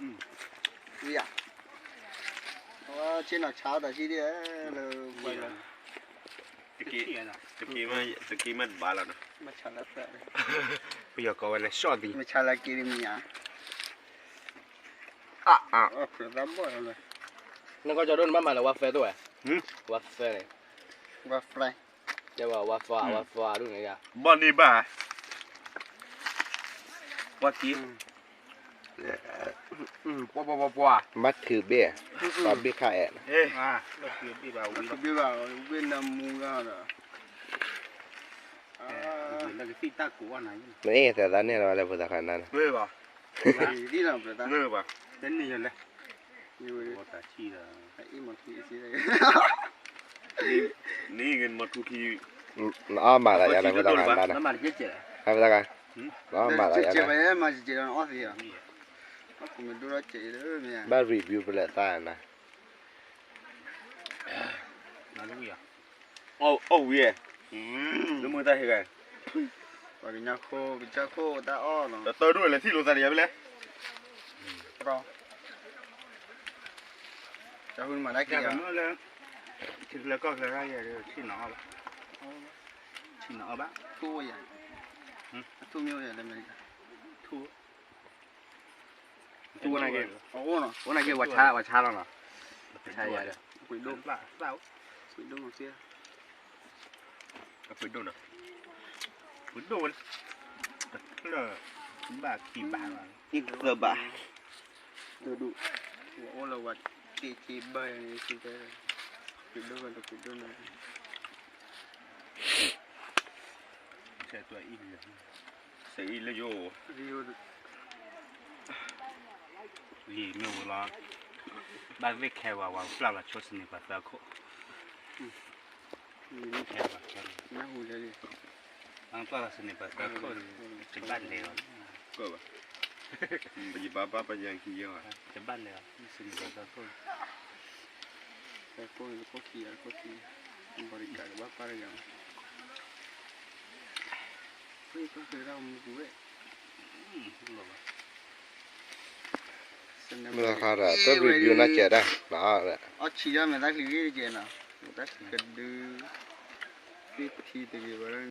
ဝံယၤ, ဆ့ၣ်နီၤဆါတၢ်ဆံဒ်လၢ, တက့ၢ်, တက့ၢ်မ့ၢ်တဘၣ်လီၤနီၤ, ပယီၤကိးဝဲလၢ ရှော့သံ, မဆါလၢက့ၤတမံၤဧါ, နကီၢ်ကၠီဒိၣ်နဘၣ်မၤလၢ ဝါဖဲသိးဝဲ, ဝါဖဲန့ၣ်, ဝါဖဲ, တဲဝဲ ဝါဖဲ, ဝါဖဲဒိၣ်န့ၣ်ယါ, ဘီၣ်န့ၢ်ဘၣ်, ဝါက့ၤ, ပှၤပှၤပှၤပှၤ, ဘၣ်ထုးဘ့ၣ်, ပှၤဘ့ၣ်ခါအဲၣ်, ဘၣ်ထုးဘ့ၣ်ဘၣ်ဝံၤ, ဘ့ၣ်နမူဂၤဒီး, နအဲၣ်သးသးန့ၣ်လီၤလၢဖိသၣ်ခါနၤန့ၣ်, နအီၣ်မးသးယၤလၢဖိသၣ်ခါနၤန့ၣ်, ဖိသၣ်ခါ, နအီၣ်မးသးယၤလၢ, ဘၣ် review ပလဲၤသးနၤ အီၣ်ဝံၤ, လၢမုၢ်တၢ်ဟ့ၣ်ဂၤ, ပှၤကညီခိၣ် ကစၢ်ခိၣ်တၢ်အီၣ်နီၤ, တၢ်ဒိၣ်လဲၤထံၣ်လိာ်သးဒီးယၤဖဲလဲၣ်, တၢ်ဟူနမၤတၢ်က့ၤ, ထံချၢကီၢ်ချၢတၢ်ယဲၤ ထံၣ်နီၤအီၣ်ဘၣ်, ထံၣ်နီၤအီၣ်ဘၣ်, ထူၣ်ယၤ, ထူၣ်မ့ၢ်အိၣ်ယၤလၢမဲရကၤ, ထူၣ် အအိၣ်နီၤ, အိၣ်နာ်က့ ဝဲဆါ ဝဲဆါလီၤနီၤ, ဝဲဆါယၤဒီး, ပှ့ၤဒိၣ်, ပှ့ၤဒိၣ်မၤသ့, အပှ့ၤဒိၣ်နီၤ, ပှ့ၤဒိၣ်ဝဲ, တဖျၢၣ်, ဘၣ်ခံဘၣ်လီၤ, သၢဘၣ်, တဒူၣ်, အိၣ်လၢဝဲ, က့ၤက့ၤဘၣ်န့ၣ်, ပှ့ၤဒိၣ်ဝဲဒီးပှ့ၤဒိၣ်နီၤ ဆဲးအံၤလၢယိၣ်, လံာ်မ့ၢ်ဝံၤလီၤ, ဘၣ်သ့ၣ်ခဲဝဲ ဝဲပျၢ်လီၤဆိစန့ၢ်ပှၤသၢခိၣ်, ခဲဝဲ, ခဲဝဲ, ပျၢ်လီၤစန့ၢ်ပှၤသၢခိၣ်, တဘၣ်လဲၤလီၤ, ယဘၣ်ဘၣ်ပယီၤခံယဲၢ်, တဘၣ်လဲၤလီၤ, စန့ၢ်ပှၤသၢခိၣ်, သၢခိၣ်န့ၣ်သၢခိၣ်ခံ, ဘီဒံကးကဘၣ်ပၢ်တဂၤ, မ့ၢ်ခါဒီး တ review နီၢ်ကဲးဒၣ်, အီၣ်ဆံးဒၣ်မဲာ်တၢ်ချံဂ့ၤတကဲးနီၤ, မဲာ်တၢ်ချံကဒု, သ့ၣ်ထံတဂ့ၤဘၣ်လၢ